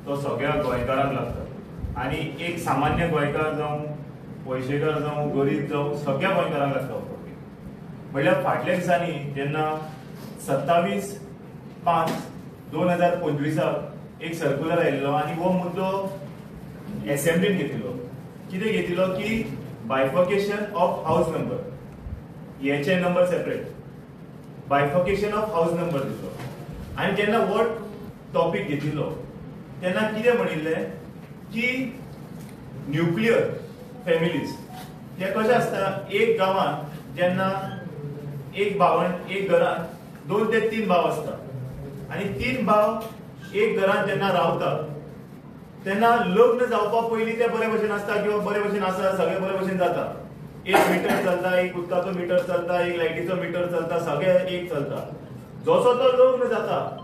तो सगळ्या गोंयकारांक लागता आनी एक सामान्य गोंयकार जावं, पयशेकार जावं, गरीब जावं, सगळ्या गोंयकारांक लागता हो टॉपीक. म्हणल्यार फाटल्या दिसांनी जेन्ना 27/5/2025 एक सर्क्युलर आयिल्लो आनी हो मुद्दो एसेंब्लीन घेतिल्लो. कितें घेतिल्लो की बायफर्केशन ऑफ हावज नंबर, हेचे number separate, bifurcation of house number दिलो. आनी जेन्ना हो टॉपीक घेतिल्लो तेन्ना कितें म्हणिल्लें की न्युक्लियर फॅमिलीज हे कशें आसता, एक गांवांत जेन्ना एक भावन एक घरांत 2 ते 3 भाव आसता आनी 3 भाव एक घरांत जेन्ना रावता तेन्ना लग्न जावपा पयलीं ते बरे भशेन आसता किंवा बरे भशेन आसा, सगळे बरे भशेन जाता. एक मिटर चलता, एक उदकाचो मिटर चलता, एक लायटीचो मिटर चलता, सगळे एक चलता. जसो तो लग्न जाता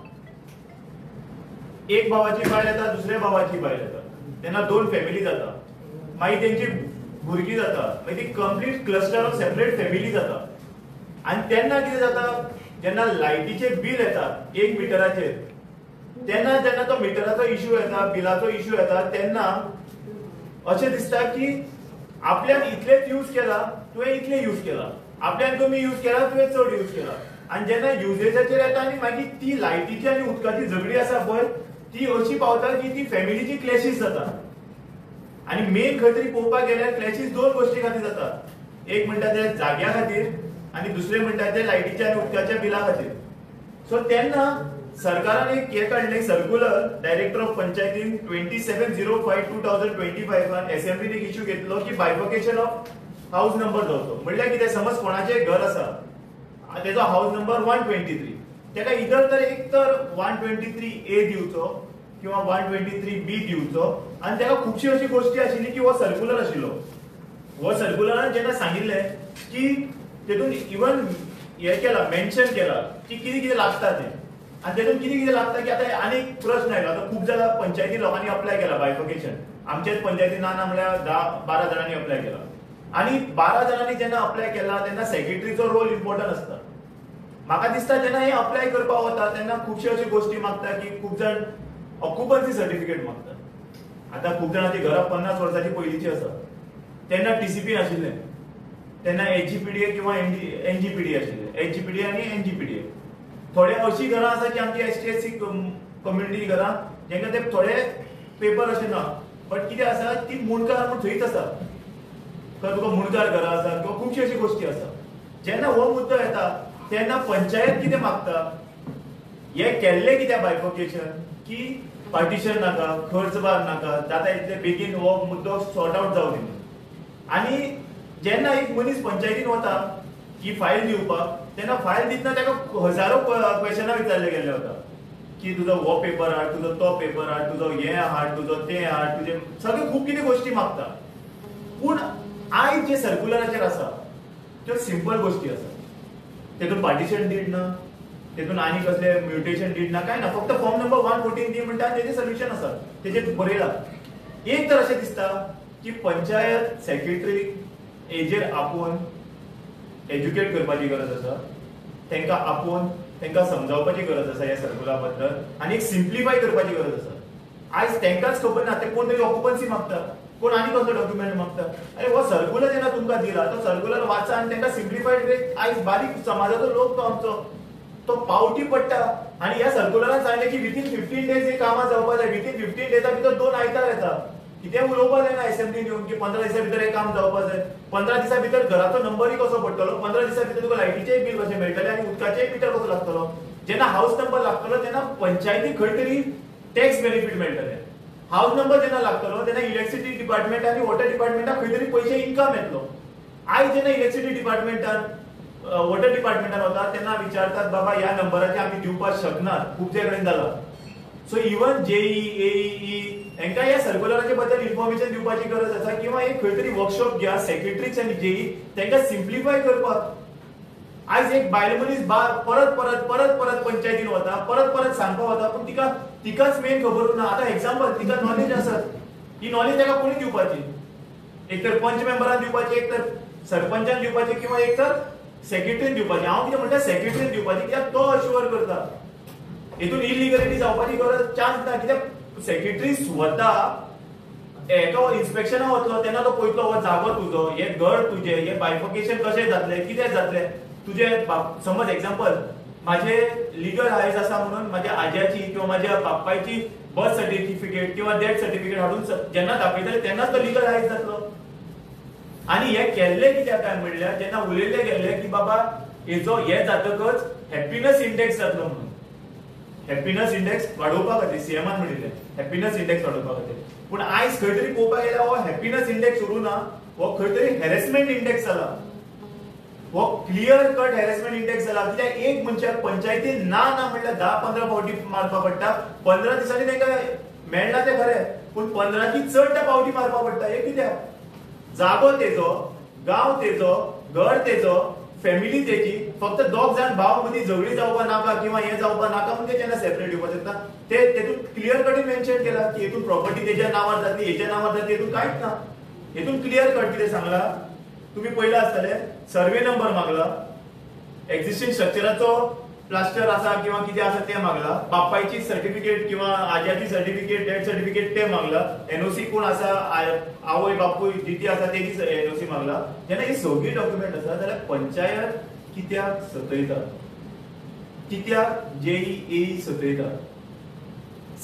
एक भावाची बायल येता, दुसऱ्या भावाची बायल येता, तेन्ना 2 फॅमिली जाता, मागीर तेंची भुरगीं जाता, मागीर ती complete cluster of separate family जाता. आनी तेन्ना कितें जाता, जेन्ना लायटीचें बील येता एक मिटराचेर, तेन्ना जेन्ना तो मिटराचो इश्यू येता, बिलाचो इश्यू येता, तेन्ना अशें दिसता की आपल्यान इतलेच यूज केला, तुवें इतले यूज केला, आपल्यान कमी यूज केला, तुवें चड यूज केला. आनी जेन्ना युजेजाचेर येता आनी मागीर ती लायटीची आनी उदकाची झगडी आसा पळय, ती अशी पावता की ती फॅमिलीची क्लॅशीस जाता. आनी मेन खंय तरी पळोवपाक गेल्यार क्लॅशीस 2 गोश्टी खातीर जाता, एक म्हणटा ते जाग्या खातीर आनी दुसरें म्हणटा ते लायटीच्या आनी उदकाच्या बिला खातीर. सो तेन्ना सरकारान एक हें काडलें सर्क्युलर, डायरेक्टर ऑफ पंचायतीन 27/05/2025 एसेंब्लीन एक इश्यू घेतलो की बायफर्केशन ऑफ हावज नंबर जावचो. म्हणल्यार कितें, समज कोणाचें घर आसा तेजो हावज नंबर 123, तेका इधर तर एक तर 123A दिवचो किंवा 123B दिवचो. आनी तेका खुबशी अशी गोश्टी आशिल्ली की हो सर्क्युलर आशिल्लो. हो सर्क्युलरान जेन्ना सांगिल्लें की तेतून इवन हें केलां, मेन्शन केलां की कितें कितें लागता तें, आनी तेतून कितें कितें लागता की आतां आनी एक प्रश्न आयलो. आतां खूब जाणां पंचायती लोकांनी अप्लाय केला बायफर्केशन, आमच्याच पंचायती ना ना म्हणल्यार 10-12 जाणांनी अप्लाय केला. आनी 12 जाणांनी जेन्ना अप्लाय केला तेन्ना सेक्रेटरीचो रोल इम्पॉर्टंट आसता. म्हाका दिसता जेन्ना हे अप्लाय करपाक वता तेन्ना खुबश्यो अश्यो गोश्टी मागता की खूब जाण ऑक्युपन्सी सर्टिफिकेट मागता. आतां खूब जाणांची घरां 50 वर्सांची पयलींची आसा, तेन्ना टीसीपी नाशिल्लें, तेन्ना एचजीपीडीए किंवा एनजीपीडीए आशिल्लें, एचजीपीडीए आनी एनजीपीडीए. थोडे अशी घरां आसा की आमची एसटी एससी कम्युनिटी घरां जेंका ते थोडे पेपर अशें ना, बट कितें आसा ती मुंडकार म्हूण थंयच आसा, किंवा तुका मुंडकार घरां आसा किंवा खुबश्यो अश्यो गोश्टी आसा. जेन्ना हो मुद्दो येता तेन्ना पंचायत कितें मागता, हें केल्लें कित्याक बायफर्केशन, की पार्टिशन नाका, खर्च भार नाका, जाता इतले बेगीन हो मुद्दो सॉर्ट आवट जावं दी. आनी जेन्ना एक मनीस पंचायतीन वता ही फायल दिवपाक, तेन्ना फायल दितना ताका हजारो क्वेशनां विचारले गेल्ले वता की तुजो हो पेपर हाड, तुजो तो पेपर हाड, तुजो हें हाड, तुजो तें हाड, तुजें सगळे खूब कितें गोश्टी मागता. पूण आयज जे सर्क्युलराचेर आसा त्यो सिंपल गोश्टी आसा, तेतून पार्टिशन did ना, तेतून आनी कसले म्युटेशन did ना, कांय ना, फक्त फॉर्म नंबर 114 दी म्हणटा आनी तेजें सोल्युशन आसा, तेजेर बरयलां. एक तर अशें दिसता की पंचायत सेक्रेटरी हेजेर आपोवन एज्युकेट करपाची गरज आसा, तांकां आपोवन तांकां समजावपाची गरज आसा ह्या सर्कुला बद्दल, आनी एक सिम्प्लिफाय करपाची गरज आसा. आयज तांकांच खबर ना, ते कोण तरी ऑक्युपन्सी मागता, कोण आनी कसलो डॉक्युमेंट मागता. अरे हो सर्क्युलर जेन्ना तुमकां दिला तो सर्क्युलर वाचा आनी तांकां सिम्प्लिफायड. आयज बारीक समाजाचो लोक तो आमचो, तो पावटी पडटा. आनी ह्या सर्क्युलरान सांगलें की विथीन 15 डेज हे कामां जावपा जाय. विथीन 15 डेजा भितर 2 आयतार येता, कितें उलोवपा जायना एसेंब्लीन येवन की 15 दिसां भितर हें काम जावपा जाय. 15 दिसां भितर घराचो नंबरूय कसो पडटलो, 15 दिसां भितर तुका लायटीचेय बील कशें मेळटलें आनी उदकाचेय मिटर कसो लागतलो. जेन्ना हावज नंबर लागतलो तेन्ना पंचायतीक खंय तरी टॅक्स बेनिफीट मेळटलें. हावज नंबर जेन्ना लागतलो तेन्ना इलेक्ट्रिसिटी डिपार्टमेंट आनी वॉटर डिपार्टमेंटाक खंय तरी पयशे इन्कम येतलो. आयज जेन्ना इलेक्ट्रिसिटी डिपार्टमेंटान वॉटर डिपार्टमेंटान वता तेन्ना विचारतात, बाबा ह्या नंबराचे आमी दिवपाक शकनात, खुबशे कडेन जाला. सो इवन जेई एई हांकां ह्या सर्क्युलराचे बद्दल इन्फॉर्मेशन दिवपाची गरज आसा, किंवा एक खंय तरी वर्कशॉप घ्या सेक्रेटरीज आनी जेई, तांकां सिम्प्लिफाय करपाक. आयज एक बायल मनीस परत परत परत परत पंचायतीन वता, परत परत सांगपाक वता, पूण तिका तिकाच मेन खबर ना. आतां एग्जाम्पल, तिका नॉलेज आसत, ही नॉलेज ताका कोणी दिवपाची, एक तर पंच मेंबरान दिवपाची, एक तर सरपंचान दिवपाची, किंवा एक तर सेक्रेटरीन दिवपाची. हांव कितें म्हणटा, सेक्रेटरीन दिवपाची, कित्याक तो अश्युअर करता. हितून इलिगलिटी जावपाची गरज चान्स ना, कित्याक सेक्रेटरी स्वता एका इन्स्पेक्शना वतलो तेन्ना तो पळयतलो हो जागो तुजो, हे घर तुजें, हे बायफर्केशन कशें जातलें, कितें जातलें तुजें. समज एग्जाम्पल माझे लिगल हायस आसा म्हणून माझ्या आज्याची किंवा माझ्या बापायची बर्थ सर्टिफिकेट किंवा डेथ सर्टिफिकेट हाडून जेन्ना दाखयतले तेन्नाच तो लिगल हायस जातलो. आनी हे केल्ले कित्याक काय म्हणल्यार जेन्ना उलयल्ले गेल्ले की बाबा हेजो हे जातकच हॅपीनस इंडेक्स जातलो म्हणून, हॅपीनस इंडेक्स वाडोवपा खातीर सीएमान म्हणिल्लें हॅपीनस इंडेक्स वाडोवपा खातीर. पूण आयज खंय तरी पळोवपाक गेल्यार हो हॅपीनस इंडेक्स उरूं ना, हो खंय तरी हॅरेसमेंट इंडेक्स जाला, हो क्लियर कट हॅरेसमेंट इंडेक्स जाला. कित्याक एक मनशाक पंचायतीन ना ना म्हणल्यार 10-15 फावटी मारपा पडटा, 15 दिसांनी तांकां मेळना तें खरें, पूण 15ची चड त्या फावटी मारपा पडटा. हें कित्याक? जागो तेजो, गांव तेजो, घर तेजो, फॅमिली तेजी, फक्त दोग जाण भाव मदीं झगडी जावपा नाका किंवा हें जावपा नाका म्हणजे जेन्ना सेपरेट येवपाक शकता ते तेतून क्लियर कटीन मेन्शन केला की हेतून प्रॉपर्टी तेज्या नांवार जातली, हेच्या नांवार जातली, हेतून कांयच ना. हेतून क्लियर कट कितें सांगला तुम्ही पयला आसतले, सर्वे नंबर मागला, एक्झिस्टिंग स्ट्रक्चराचो प्लास्टर आसा किंवा कितें आसा तें मागला, बापायची सर्टिफिकेट किंवा आज्याची सर्टिफिकेट, डेथ सर्टिफिकेट तें मागला, एनओसी कोण आसा, आवय बापूय जिती आसा तेजी एनओसी मागला. जेन्ना ही सगळी डॉक्युमेंट आसा जाल्यार पंचायत कित्याक सतयता, कित्याक जेई एई सतयता?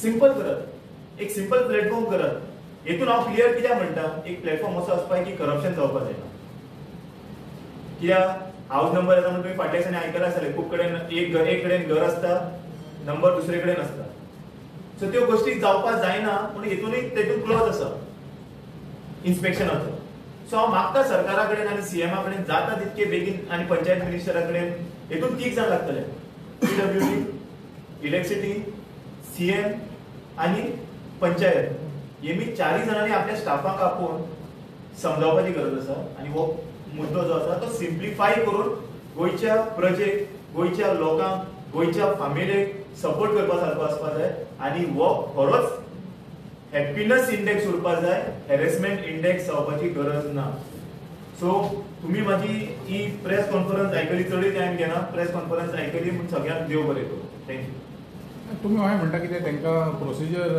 सिंपल करात, एक सिंपल प्लॅटफॉर्म करात. हेतून हांव क्लियर कित्याक म्हणटा, एक प्लॅटफॉर्म असो आसपाक की करप्शन जावपाक जायना. कित्याक हाऊस नंबर आसा म्हणून तुमी फाटल्या दिसांनी आयकलां आसतलें, खूब कडेन एक कडेन घर आसता, नंबर दुसरे कडेन आसता. सो त्यो गोश्टी जावपाक जायना पूण हेतूनय तेतून क्लॉज आसा इन्स्पेक्शनाचो. सो हांव मागता सरकारा कडेन आनी सीएमा कडेन जाता तितके बेगीन आनी पंचायत मिनिस्टरा कडेन, हेतून 3 जाण लागतले, पीडब्ल्यूडी, इलेक्ट्रिसिटी, सीएम आनी पंचायत. हेमी 4 जाणांनी आपल्या स्टाफाक आपोवन समजावपाची गरज आसा आनी हो मुद्दो जो आसा तो सिम्प्लिफाय करून गोंयच्या प्रजेक, गोंयच्या लोकांक, गोंयच्या फामिलीक सपोर्ट करपा सारको आसपा जाय आनी हो खरोच हॅपीनस इंडेक्स उरपा जाय, हॅरेसमेंट इंडेक्स जावपाची गरज ना. सो तुमी म्हाजी ही प्रेस कॉन्फरन्स आयकली, चडय टायम घेना, प्रेस कॉन्फरन्स आयकली म्हूण सगळ्यांक देव बरें करूं. Thank you. तुमी हांवें म्हणटा कितें तांकां प्रोसिजर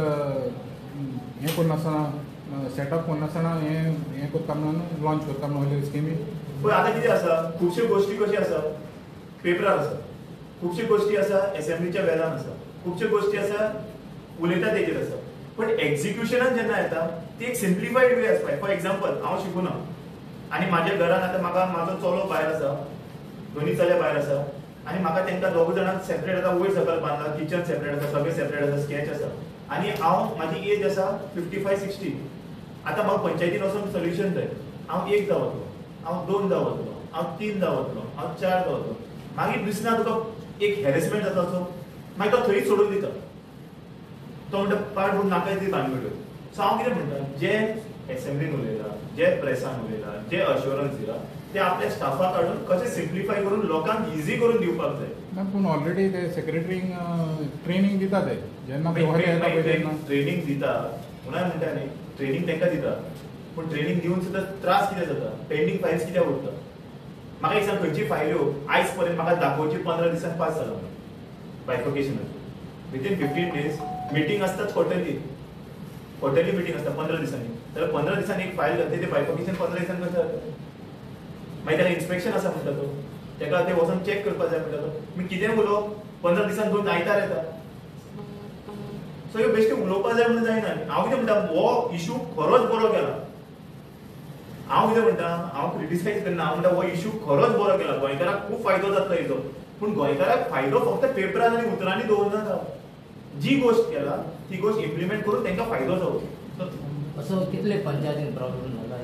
हें करनासतना, सेटअप करनासतना हें करता म्हणून लॉन्च करता म्हणून स्किमी. पळय आतां कितें आसा, खुबश्यो गोश्टी कश्यो आसा पेपरार आसा, खुबश्यो गोश्टी आसा एसेंब्लीच्या वेलान आसा, खुबश्यो गोश्टी आसा उलयता तेजेर आसा, पण एक्झिक्युशनान जेन्ना येता ती एक सिम्प्लिफायड वे आसपाक. फॉर एग्जाम्पल हांव शिकूना आनी म्हाज्या घरान आतां म्हाका म्हाजो चलो भायर आसा, दोनी चले भायर आसा आनी म्हाका तांकां दोग जाणांक सेपरेट आतां वयर सकयल बांदला, किचन सेपरेट आसा, सगळें सेपरेट आसा, स्केच आसा आनी हांव म्हाजी एज आसा 55-60. आतां म्हाका पंचायतीन वचून सोल्युशन जाय. हांव 1 वतलो, हांव 2 वतलो, हांव 3 वतलो, हांव 4 वतलो, मागीर दिसना तुका एक हॅरेसमेंट जाता असो, मागीर तो थंयच सोडून दिता, तो म्हणटा पाड म्हणून नाका ती भानगड्यो. सो हांव कितें म्हणटा, जे एसेंब्लीन उलयला, जे प्रेसान उलयला, जे अश्योरन्स दिला ते आपल्या स्टाफाक हाडून कशें सिम्प्लिफाय करून लोकांक इजी करून दिवपाक जाय. ना पूण ऑलरेडी ते सेक्रेटरींक ट्रेनींग दिता, ते जेन्ना ट्रेनींग दिता म्हणून म्हणटा न्ही, ट्रेनींग तांकां दिता, पूण ट्रेनींग दिवन सुद्दां त्रास कितें जाता, पेंडींग फायल्स कित्याक उरता. म्हाका एक सांग, खंयची फायल्यो आयज पर्यंत म्हाका दाखोवची 15 दिसांक पास जाला बायफर्केशनाचो, विथीन 15 डेज मिटींग आसतात, क्वॉर्टरली मिटींग आसता 15 दिसांनी, जाल्यार 15 दिसांनी एक फायल घातली, ते बायफर्केशन 15 दिसांनी कशें जाता? मागीर ताका इन्स्पेक्शन आसा म्हणटा तो, ताका ते वचून चॅक करपाक जाय म्हणटा तो, मी कितें उलोवप, 15 दिसान 2 आयतार येता. सो ह्यो बेश्टें उलोवपाक जाय म्हणून जायना. हांव कितें म्हणटा, हो इशू खरोच बरो केला. हांव कितें म्हणटा, हांव क्रिटिसायज करना, हांव म्हणटा हो इशू खरोच बरो केला, गोंयकाराक खूब फायदो जातलो हेजो. पूण गोंयकाराक फायदो फक्त पेपरान आनी उतरांनी दवरनाका, जी गोश्ट केला ती गोश्ट इम्प्लिमेंट करून तांकां फायदो जावचो. असो कितले पंचायतीन प्रॉब्लेम जाला?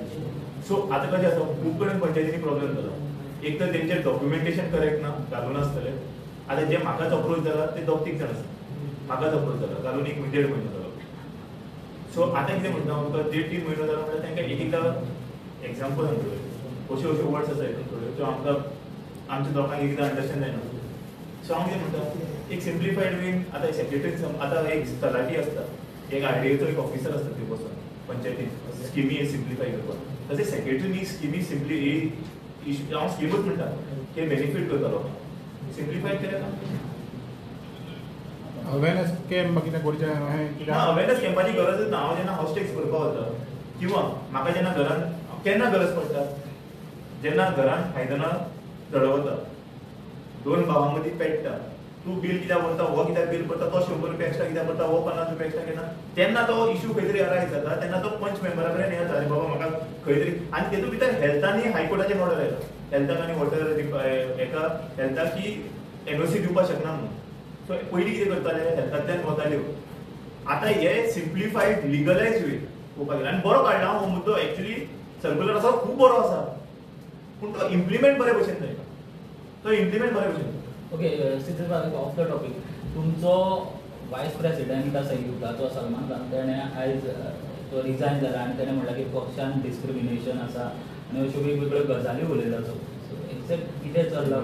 सो आतां कशें आसा, खूब कडेन पंचायतींनी प्रॉब्लेम जाला. एक तर तेंचें डॉक्युमेंटेशन करेक्ट ना, घालून आसतलें. आतां जे म्हाकाच अप्रोच जाला ते 2-3 जाण आसा, म्हाकाच अप्रोच जाला घालून 1 1.5 म्हयनो जालो. सो आतां कितें म्हणटा हांव तुका, 1.5-3 म्हयनो जालो म्हणल्यार तांकां एक एकदां एग्जाम्पल सांगतलो, अश्यो अश्यो वर्ड्स आसा हितून थोड्यो त्यो आमकां आमच्या लोकांक एकदां अंडरस्टँड जायना. सो हांव कितें म्हणटा, एक सिम्प्लिफायड वेन आतां सेक्रेटरी, आतां एक तलाठी आसता, एक आरडीएचो एक ऑफिसर आसता, थंय बसून पंचायतीन स्किमी सिम्प्लिफाय करपाक, तशें सेक्रेटरीनी स्किमी सिम्पली हांव स्किमूच म्हणटा की बेनिफीट करता लोकांक, सिम्प्लिफाय केलें ना. अवेरनेस कॅम्प कितें करचें हें? ना, अवेरनेस कॅम्पाची गरजच ना. हांव जेन्ना हावस टॅक्स भरपाक वता किंवा म्हाका जेन्ना घरान केन्ना गरज पडटा, जेन्ना घरान आयदनां जळवता, दोन भावां मदीं पेट्टा, तूं बील कित्याक भरता, हो कित्याक बील भरता, तो 100 रुपया एक्स्ट्रा कित्याक भरता, हो 50 रुपया एक्स्ट्रा घेता, तेन्ना तो इशू खंय तरी अरायज जाता, तेन्ना तो पंच मेंबरा कडेन येता, आरे बाबा म्हाका खंय तरी. आनी तेतूंत भितर हेल्थानी हायकोर्टाचें ऑर्डर आयला, हेल्थाक आनी वॉटर हेका हेल्थाक की एनओसी दिवपाक शकना म्हणून. सो पयलीं कितें करताले, हेल्थांतल्यान वताल्यो. आतां हे सिम्प्लिफायड लिगलायज वे पळोवपाक गेल्यार आनी बरो काडला हो मुद्दो. एक्चुली सर्क्युलर आसा खूब बरो आसा, पूण तो इम्प्लिमेंट बरे भशेन जायना, तो इम्प्लिमेंट बरे भशेन. Okay Siddhesh, of the topic, तुमचो वायस प्रेसिडेंट आसा युथाचो सलमान खान, तेणें आयज तो रिजायन जाला आनी तेणें म्हणलां की पक्षान डिस्क्रिमिनेशन आसा आनी अश्यो वेगवेगळ्यो गजाली उलयला. सो एक्झॅक्ट कितें चल्लां?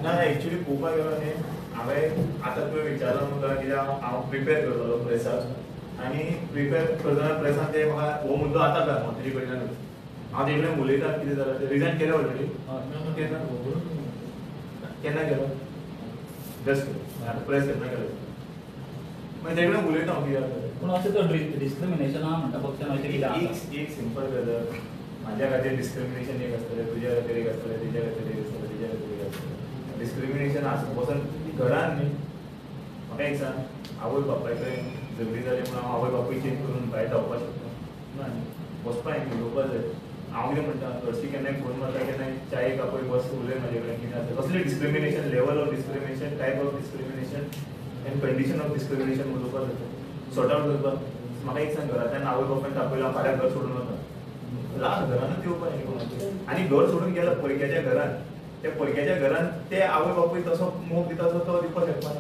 ना, एक्चुली पळोवपाक गेलो न्ही, हांवें आतां तुवें विचारलां म्हणून कित्याक हांव प्रिपेर करतालो प्रेसाक, आनी प्रिपेर करतना प्रेसान ते म्हाका हो मुद्दो आतां कळ्ळो तेजे कडल्यानूच. हांव तेजे कडेन उलयता कितें जालां तें, रिजायन केलें ऑलरेडी? केन्ना केन्ना केलो? जस्ट आतां प्रेस केन्ना केलो? मागीर तेजे कडेन उलयता हांव कितें जालें. पूण अशें तो डिस्क्रिमिनेशन आहा म्हणटा पक्षान, अशें कितें आसा? एक सिंपल गजाल, म्हाज्या खातीर डिस्क्रिमिनेशन एक आसतलें, तुज्या खातीर एक आसतलें, तेज्या खातीर एक आसतलें, तेज्या खातीर एक आसतलें. डिस्क्रिमिनेशन आसा वचून घरान न्ही. म्हाका एक सांग, आवय बापाय कडेन झगडी जाली म्हणून हांव आवय बापूय चेंज करून भायर धांवपाक शकता ना न्ही. वचपा हांवें उलोवपा जाय. हांव कितें म्हणटा, हरशीं केन्नाय फोन मारता, केन्नाय चायेक आपय बस उलय म्हाजे कडेन कितें आसा, कसलें discrimination, level of discrimination, type of discrimination and condition of discrimination उलोवपाक जाता, सॉर्ट आवट करपाक. म्हाका एक सांग, घरांतल्यान आवय बापायन तापयलो, हांव फाल्यां घर सोडून वता, लास्ट घरानूच येवपा न्ही कोणाचें. आनी घर सोडून गेलो परक्याच्या घरान, त्या परक्याच्या घरान ते आवय बापूय तसो मोग दिता तसो तो दिवपाक शकना.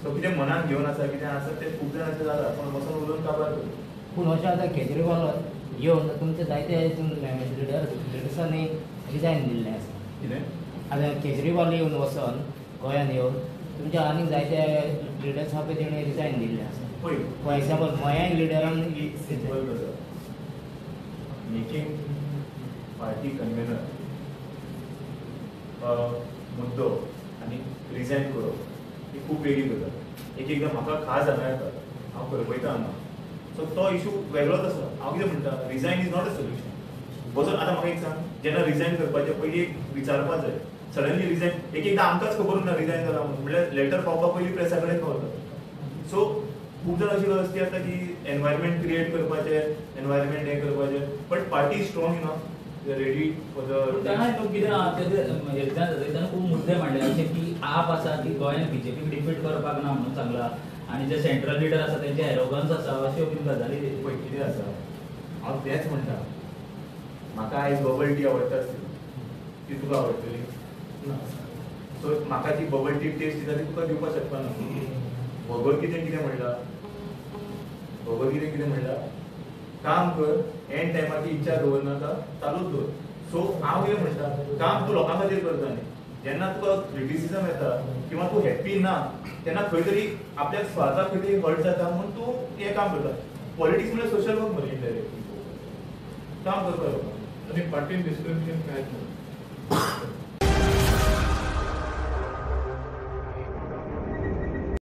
सो कितें मनान घेवन आसा, कितें आसा तें खूब जाण अशें जाला, पूण वचून उलोवन काबार करता. पूण अशें आतां केजरीवाल येवन तुमचे जायते लिडर्सांनी रिजायन दिल्लें आसा. कितें आतां केजरीवाल येवन वचोन गोंयांत येवन तुमच्या आनीक जायते लिडर्स आहा पळय तेणी रिजायन दिल्लें आसा. पळय फॉर एक्झाम्पल गोंयाय लिडरान एक सिंपल गजाल, making party convener मुद्दो आनी रिजायन करप ही खूब वेगळी गजाल. एक एकदां म्हाका खाज हांगा येता, हांव करपयता हांगा, सो तो इशू वेगळोच आसा. हांव कितें म्हणटा, resign is not a solution. वचून आतां म्हाका एक सांग, जेन्ना रिजायन करपाचें पयलीं एक विचारपा जाय. सडनली रिजायन एक एकदां आमकांच खबर ना रिजायन जाला म्हणून, म्हणल्यार लेटर पावपा पयलीं प्रेसा कडेन पावता. सो खूब जाण अशी गजाल आसता की एनवायरमेंट क्रिएट करपाचें, एनवायरमेंट हें करपाचें, but party is strong enough, ready for the. तेन्ना कितें आहा तेजें रिजायन जाता तेन्ना खूब मुद्दे मांडले अशें की आप आसा ती गोंयांत बीजेपीक डिफीट करपाक ना म्हणून सांगला आनी जे सेंट्रल लिडर आसा तेंचे एरोगन्स आसा, अश्यो बीन गजाली. पळय कितें आसा, हांव तेंच म्हणटा, म्हाका आयज बबल टी आवडटा आसतली, ती तुका आवडटली ना. सो म्हाका जी बबल टी टेस्ट दिता ती तुका दिवपाक शकपा ना. भगवत गीतेन कितें म्हणलां, भगवत गीतेन कितें म्हणलां, काम कर, एंड टायमाची इच्छा दवरनाका, चालूच दवर. सो हांव कितें म्हणटा, काम तूं लोकां खातीर करता न्ही. जेन्ना तुका क्रिटिसिजम येता किंवा तूं हॅप्पी ना, तेन्ना खंय तरी आपल्या स्वार्थाक खंय तरी हर्ट जाता म्हूण तूं हें काम करता. पॉलिटिक्स म्हणल्यार सोशल वर्क मरे, इनडायरेक्टली काम करपाक लोकांक. आनी पार्टीन डिस्क्रिमिनेशन कांयच ना.